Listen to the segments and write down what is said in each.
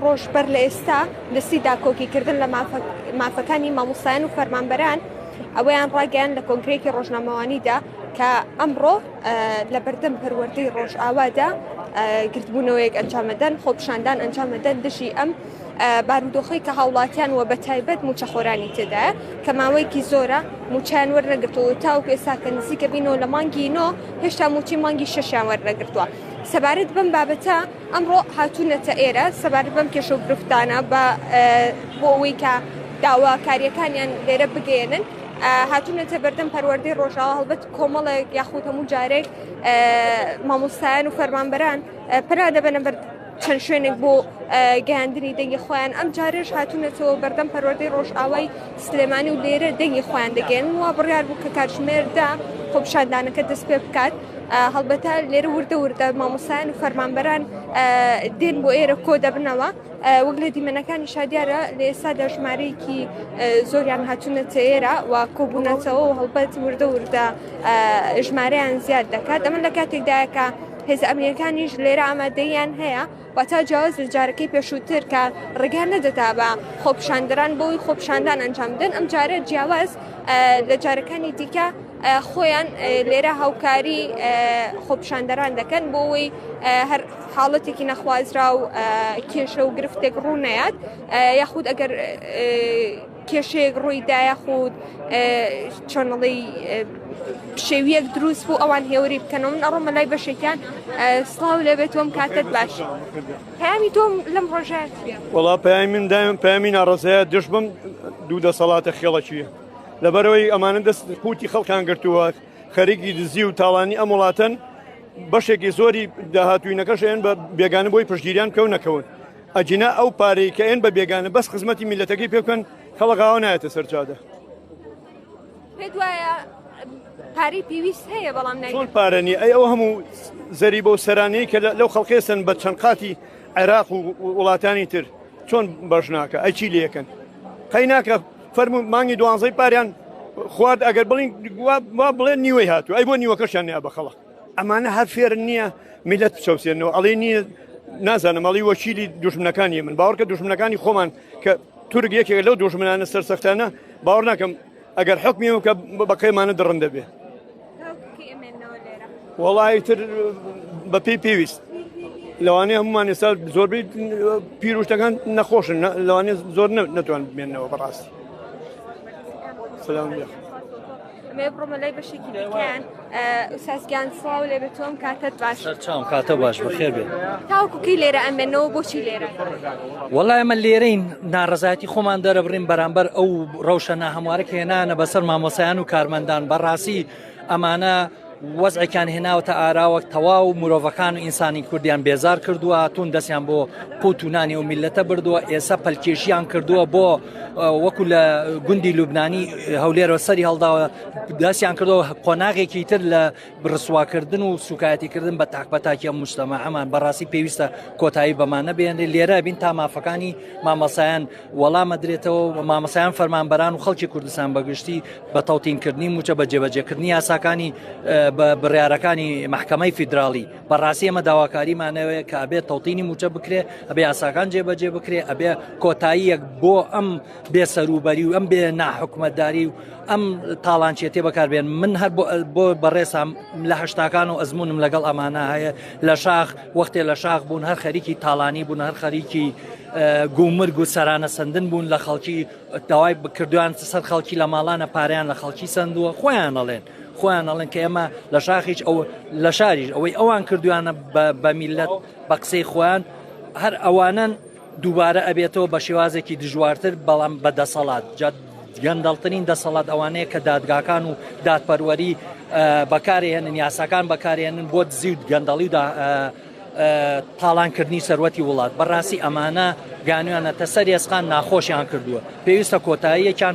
ڕۆژ بەر لە ئێستا دەستی داکۆکیکردن لە مافەکانی مامۆستایان و فەرمانبەران ئەوەیان ڕاگەیان لە کۆنگرەیەکی ڕۆژنامەوانیدا کە ئەمڕۆ لە بەردەم پەروەردەی ڕۆژئاوادا گردبوونەوەیەک ئەنجامەدەن خۆپیشاندان ئەنجامەدەن دژی ئەم بارودۆخەی کە هاوڵاتیان و بە تایبەت موچەخۆرانی تێدایە کە ماوەیەکی زۆرە موچیان وەرنەگرتووە تاوەکو ئێستا کە نزیکە بینەوە لە مانگی نۆ هێشتا موچەی مانگی شەشیان وەرنەگرتووە سەبارەت بەم بابەتە ئەمڕۆ هاتوونەتە ئێرە سەبارەت بەم کێشە و گرفتانە بە بۆ ئەوەی کە داواکاریەکانیان لێرە بگەیەنن هاتوونەتە بەردەم پەروەردەی ڕۆژاوا هەڵبەت کۆمەڵێک یاخود هەموو جارێک مامۆستایان و فەرمانبەران پەنا دەبەنە بەر چەند شوێنێک بۆ گەیاندنی دەنگی خۆیان ئەم جارێش هاتوونەتەوە بەردەم پەروەردەی ڕۆژئاوای سلێمانی و لێرە دەنگی خۆیان دەگەێن و بڕیار بوو کە کاتژمێردا خۆپیشاندانەکە دەست پێ بکات هەڵبەتە لێرە وردە وردە مامۆستایان و فەرمانبەران دێن بۆ ئێرە کۆ دەبنەوە وەک لە دیمەنەکانی شادیارە لە ئێستادا ژمارەیەکی زۆریان هاتوونەتە ئێرە و کۆبوونەتەوە و هەڵبەت وردە وردە ژمارەیان زیاد دەکات ئەمە لە کاتێکدایە کە هێزە ئەمنیەکانیش لێرە ئامادەیان هەیە واتا جیاواز لە جارەکەی پێشووتر کە ڕێگا نەدەدا بە خۆپیشاندەران بۆی خۆپیشاندان ئەنجام بدەن ئەم جارە جیاواز لە جارەکانی دیکە خۆیان لێرە هاوکاری خۆپیشاندەران دەکەن بۆ ئەوەی هەر حاڵەتێکی نەخوازرا و کێشە و گرفتێک ڕوو نەیات یاخود ئەگەر کێشەیەک ڕووی دا یاخود چۆنڵی پشێویەک دروست بوو ئەوان هێوری بکەنەوە من ئەڕۆمە لای بەشێکیان سڵاو لێبێت تۆم کاتت باش پەیامی تۆم لەم ڕۆژە وەڵا پەیامی من دایم پەیامی ناڕەزایە دژ بم دوو دەسەڵاتە خێڵەکیە لەبەرەوەی ئەمانە دەست قوتی خەڵکان گرتووە خەریکی دزی و تاڵانی ئەم وڵاتەن بەشێکی زۆری داهاتوینەکەش ئێن بە بێگانە بۆی پشتگیریان بکەون نەکەون ئەگینا ئەو پارەی کە ئێن بە بێگانە بەس خزمەتی میلەتەکەی پێ بکەن خەڵک ئاوا نایەتە سەر جادە. پێت وایە پارەی پێویست هەیە بەڵام نای چۆن پارە نییە ئەی ئەو هەموو زەریبە و سەرانەی کە لەو خەڵکێسن بە چەند قاتی عێراق و وڵاتانی تر چۆن بەش ناکە ئەی چی لەکەن قەی ناکە فەرموو مانگی دوانزەی پاریان خوارد ئەگەر بڵین وا بڵێن نیوەی هاتوو ئەی بۆ نیوەکەشیان نیا بە خەڵک ئەمانە هەر فێرن نییە میلەت بچەوسێنەوە ئەڵێ نییە نازانم ئەڵی وەکیلی دوژمنەکانی من باوەڕکە دوژمنەکانی خۆمان کە تورک یەکێک لەو دوژمنانە سەرسەختانە باوەڕ ناکەم ئەگەر حکمی کە بەقەیمانە دڕندە بێ وەڵی تر بە پێی پێویست لەوانەیە هەمومان ئێستا زۆربەی پیرروشتەکان نەخۆشن لەوانەیە زۆر نەتوان بمێنەوە بەڕاستی سلام ئەمەوێ بڕۆمە لای بەشێکی دیکەیان ئوستاز گیان سڵاو لێ بێت تۆم کاتت باش سەرچاوم کاتە باش بەخێر بێت تاوەکو کەی لێرە ئەمێنەوە بۆچی لێرە وەڵای ئەمە لێرەین ناڕەزایەتی خۆمان دەرەبڕین بەرامبەر ئەو ڕەوشە ناهەموارە کە هێنانە بەسەر مامۆسایان و کارمەندان بەڕاستی ئەمانە وەزعێکیان هێناوەتە ئاراوە تەواو مرۆڤەکان و ئینسانی کوردیان بێزار کردووە هاتوون دەستیان بۆ قوت و نانی و میلەتە بردووە ئێستا پەلکێشیان کردووە بۆ وەکو لە گوندی لوبنانی هەولێرەوە سەری هەڵداوە دەستیان کردەوە قۆناغێکی تر لە ڕسواکردن و سوکایەتیکردن بە تاک بە تاکی ئەم مجتەمەعەمان بەڕاستی پێویستە کۆتایی بەمانە بێنرێت لێرە بین تا مافەکانی مامەسایان وەڵامە درێتەوە و مامەسایان فەرمانبەران و خەڵکی کوردستان بەگشتی بە تەوتینکردنی موچە بە جێبەجێکردنی یاساکانی بە بڕیارەکانی محکمەی فیدراڵی بەڕاستی ئەمە داواکاریمانەوەیە کە ئەبێت تەوتینی موچە بکرێ ئەبێ یاساکان جێبەجێ بکرێ ئەبێ کۆتاییەک بۆ ئەم بێسەروبەری و ئەم بێ ناحکومەتداری و ئەم تاڵانچێتێ بەکاربێن من هەر بۆ بەڕێسام لە هەشتاکان و ئەزمونم لەگەڵ ئەمانە هەیە لە شاخ وەختێ لە شاخ بوون هەر خەریکی تاڵانی بوون هەر خەریکی گومرگ و سەرانە سندن بوون لە خەڵکی داوای بکردویان سەر خەڵکی لە ماڵانە پاریان لە خەڵکی سندووە خۆیان ئەڵێن خۆیان ئەڵێن کە ئێمە لە شاخیش ئەو لە شاریش ئەوەی ئەوان کردویانە بە میلەت بە قسەی خۆیان هەر ئەوانن دووبارە ئەبێتەوە بە شێوازێکی دژوارتر بەڵام بە دەسەڵات جا گەندەڵترین دەسەڵات ئەوانەیە کە دادگاکان و دادپەروەری بەکارێنن یاساکان بەکارێنن بۆ دزی و گەندەڵی و تاڵانکردنی سەروەتی وڵات بەڕاستی ئەمانە گانویانەتە سەر ێسقان ناخۆشیان کردووە پێویستە کۆتاییەکیان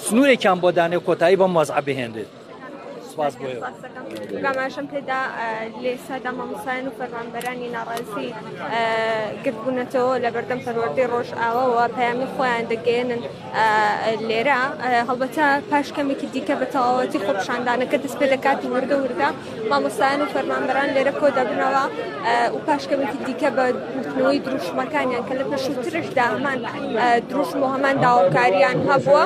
سنوورێکیان بۆ دانێ و کۆتایی بەم وەزعە بهێنرێت. سپاس بۆ ئێوە. ئاماژەم پێدا لێسادا مامۆستایان و فەرمانبەرانی ناڕازی گردبوونەتەوە لە بەردەم پەروەردەی ڕۆژئاواوە پەیامی خۆیان دەگەیەنن لێرە هەڵبەتە پاش کەمێکی دیکە بە تەواوەتی خۆپیشاندانەکە دەست پێ دەکات و وردە وردە مامۆستایان و فەرمانبەران لێرە کۆ دەبنەوە و پاش کەمێکی دیکە بە وتنەوەی دروشمەکانیان کە لە پێشووترشدا هەمان دروشم و هەمان داواکاریان هەبووە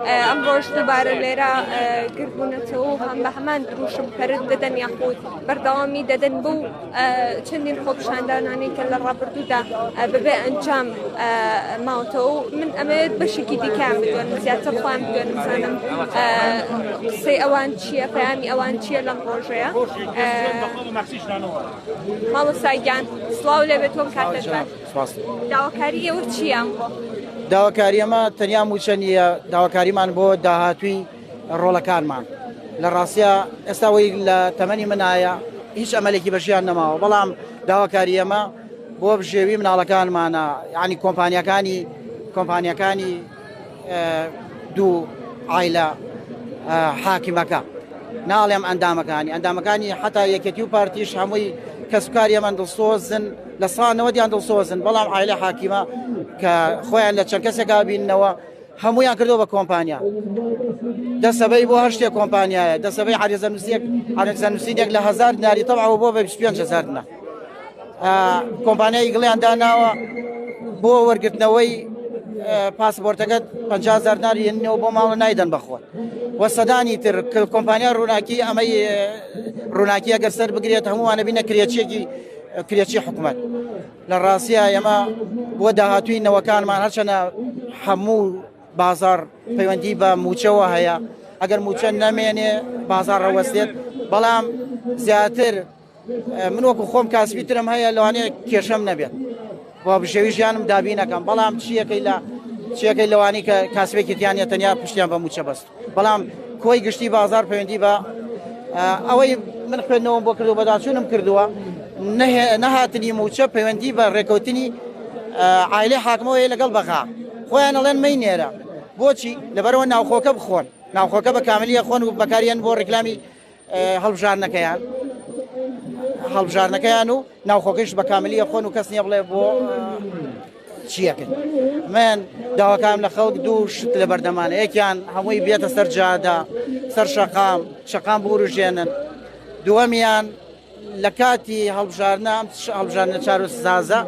ئەمڕۆش دووبارە لێرە گردبوونەتەوە و هەم بە هەمان دروشم پەرت دەدەن یاخود بەردەوامی دەدەن بەو چەندین خۆپیشاندانانەی کە لە ڕابردوودا بەبێ ئەنجام ماوەتەوە و من ئەمەوێت بەشێکی دیکەیان بدوێنم زیاتر خۆیان بدوێنم بزانم قسەی ئەوان چییە پەیامی ئەوان چییە لەم ڕۆژەیە مامۆستا گیان سڵاو لێبێت تۆم کاتت باش داواکاری ئێوە چییە ئەمڕۆ؟ داواکاری ئەمە تەنیا مووچە نییە داواکاریمان بۆ داهاتووی ڕۆڵەکانمان لە ڕاستیا ئێستا وەی لە تەمەنی منایە هیچ ئەمەلێکی بە ژیان نەماوە بەڵام داواکاری ئەمە بۆ بژێوی مناڵەکانمانە یعنی کۆمپانیەکانی کۆمپانیەکانی دوو ئایلە حاکمەکە ناڵێم ئەندامەکانی ئەندامەکانی حتا یەکێتی و پارتیش هەمووی کەسوکاری ئەمان دڵسۆزن لە سا نەوەدیان دڵسۆزن بەڵام ئایلە حاکیمە کە خۆیان لە چەند کەسێکا بیننەوە هەمویان کردو بە کۆمپانیا دەسەبەی بۆ هەر شتێک کۆمپانیایە دەسەبەی عریزە نووسێک عریزە نووسینێک لە هزار دیناری تەبعەوە بۆ بە 25 هزار دینار کۆمپانیای گڵیان داناوە بۆ وەرگرتنەوەی پاسپۆرتەکەت 50 هزار دینار یەنەوە بۆ ماڵە نایدەن بەخۆت و سەدانی تر کۆمپانیا ڕووناکی ئەمەی ڕووناکی ئەگەر سەر بگرێت هەمووانە بینە کرێچیەکی کرێچی حکومت لە ڕاستیا ئێمە بۆ داهاتووی نەوەکانمان هەرچەنە هەموو بازار پەیوەندی بە موچەوە هەیە ئەگەر موچە نەمێنێ بازار ڕەوەستێت بەڵام زیاتر من وەکو خۆم کاسبی ترم هەیە لەوانەیە کێشەم نەبێت بۆ بژێوی ژیانم دابینەکەم بەڵام چیەکەی لە چیەکەی لەوانی کە کاسبێکی تیانە تەنیا پشتیان بە موچە بەست بەڵام کۆی گشتی بازار پەیوەندی بە ئەوەی من خوێندنەوەم بۆ کردو بەداچوونم کردووە نەهاتنی موچە پەیوەندی بە ڕێکەوتنی عیلەی حاکمەوەی لەگەڵ بەغا خۆیان ئەڵێن مەی نێرە بۆچی لەبەرەوە ناوخۆکە بخۆن ناوخۆکە بە کاملیە خۆن و بەکاریان بۆ ڕیکلامی هەڵبژاردنەکەیان هەڵبژاردنەکەیان و ناوخۆکەش بە کاملیە خۆن و کەس نییە بڵێ بۆ چیەکەن من داواکام لە خەڵک دوو شت لە بەردەمانە یەکیان هەمووی بێتە سەر جادە سەر شەقام شەقام بوروژێنن دووەمیان لە کاتی هەڵبژاردنە ئەم هەڵبژاردنە چار و سزازە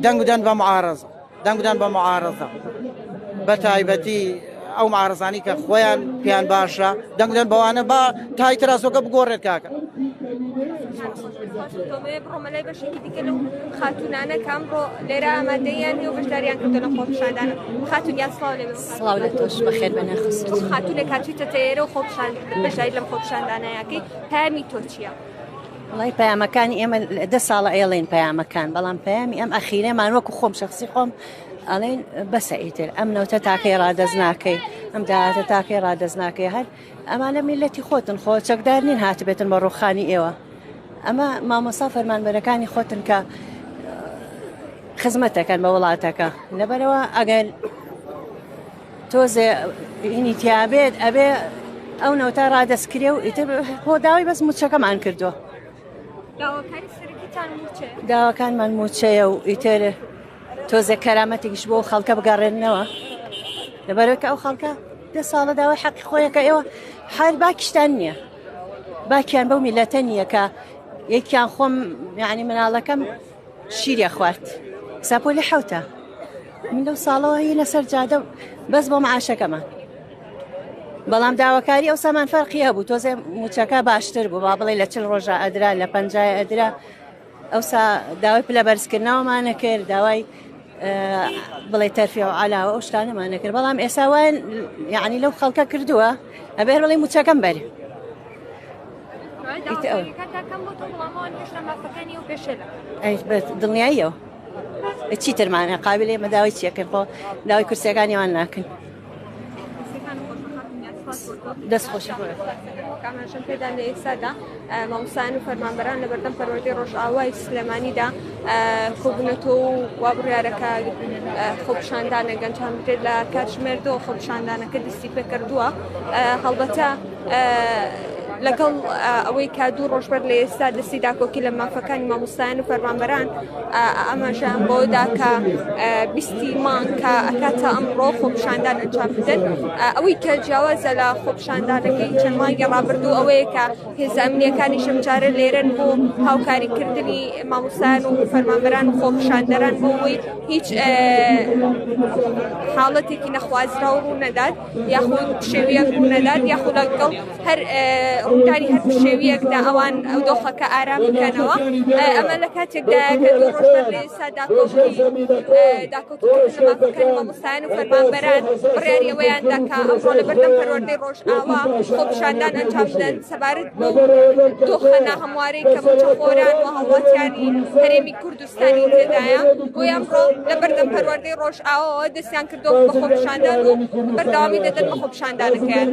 دەنگ بدەن بە معارەزە دەنگ بدەن بە معارەزە بە تایبەتی ئەو معارەزانی کە خۆیان پێیان باشە دەنگ بدەن بەوانە با تای تراسۆکە بگۆڕێت کاکە. بڕۆمە لای بەشێکی دیکە لەو خاتونانە کە ئەمڕۆ لێرە ئامادەیان هەیە و بەشداریان کردو لە خۆپیشاندانە خاتون گیان سڵاو لێ سڵاو لە تۆش بەخێر بێن خسرو خاتونێک هاتوویتە تێرە و خۆپیشان بەشداری لەم خۆپیشاندانەیەکەی پەیامی تۆ چییە؟ وڵی پەیامەکانی ئێمە دە ساڵە ئێڵێن پەیامەکان بەڵام پەیامی ئەم ئەخیرەمان وەکو خۆم شخصی خۆم ئەڵێن بەسە ئیتر ئەم نەوتە تاکەی ڕادەست ناکەی ئەم داهاتە تاکەی ڕادەست ناکەی هەر ئەمانە میلەتی خۆتن خۆ چەکدار نین هاتبێتن بە ڕوخانی ئێوە ئەمە مامۆسا فەرمانبەرەکانی خۆتن کە خزمەتەکەن بە وڵاتەکە لەبەرەوە ئەگەر تۆزێ هینی تیابێت ئەبێ ئەو نەوتە ڕادەست کرێ و ئیتر خۆ داوای بەس موچەکەمان کردووە داواکانمان موچەیە و ئیتر تۆزێک کەرامەتێکیش بۆ خەڵکە بگەڕێننەوە لەبەرەوە کە ئەو خەڵکە دە ساڵە داوای حەقی خۆیەکە ئێوە هەر باکیشتان نییە باکیان بەو میلەتە نییە کە یەکیان خۆم یعنی مناڵەکەم شیری ئەخوارد ئێستا پۆلی حەوتە من لەو ساڵەوە هی لەسەر جادە بەس بۆ معاشەکەمان بەڵام داواکاری ئەو سامان فەرقی هەبوو تۆزێ موچەکە باشتر بوو با بڵێ لە چل ڕۆژە ئەدرا لە پەنجای ئەدرا ئەوسا داوای پلە بەرزکردنەوەمانە کرد داوای بڵێ تەرفی و علاوە ئەو شتانەمانە کرد بەڵام ئێسا وایە یعنی لەو خەڵکە کردووە ئەبێ بڵێ موچەکەم بەرێ دڵنیاییەوە چی ترمانە قابل ئێمە داوای چیەکەن خۆ داوای کورسیەکانی وان ناکەن دەست خۆش ئاماژەم پێدا لە ئێستادا مامۆستایان و فەرمانبەران لە بەردەم پەروەردەی ڕۆژئاوای سلێمانیدا کۆبوونەتەوە و وا بڕیارەکە خۆپیشاندانە گەنجان بدرێت لە کاتژمێر دۆ خۆپیشاندانەکە دەستی پێکردووە هەڵبەتە. لەگەڵ ئەوەی کە دوو ڕۆژ بەر لە ئێستا دەستی داکۆکی لە مافەکانی مامۆستایان و فەرمانبەران ئاماژەیان بەوەدا کە بیستی مانگ کە ئەکاتە ئەمڕۆ خۆپیشاندان ئەنجام بدەن. ئەوەی کە جیاوازە لە خۆپیشاندانەکەی چەند مانگی ڕابردوو ئەوەیە کە هێزە ئەمنییەکانیش ئەمجارە لێرەن بۆ هاوکاریکردنی مامۆستایان و فەرمانبەران و خۆپیشاندەران بۆ ئەوەی هیچ حاڵەتێکی نەخوازراو ڕوو نەدات یاخود پشێویەک ڕوو نەدات یاخود لەگەڵ هەر ڕوودانی هەر پشێویەکدا ئەوان ئەو دۆخەکە ئارام بکەنەوە. ئەمە لە کاتێکدایە کە دوو ڕۆژ بەر لە ئێستا داکۆکی داکۆکیکردن لە مافەکانی مامۆستایان و فەرمانبەران بڕیاری ئەوەیان دا کە ئەمڕۆ لە بەردەم پەروەردەی ڕۆژئاوا خۆپیشاندان ئەنجام بدەن سەبارەت بەو دۆخە ناهەموارەی کە مووچەخۆران و هاوڵاتیانی هەرێمی کوردستانی تێدایە. بۆیە ئەمڕۆ لە بەردەم پەروەردەی ڕۆژئاواوە دەستیان کردووە بە خۆپیشاندان و بەردەوامی دەدەن بە خۆپیشاندانەکەیان.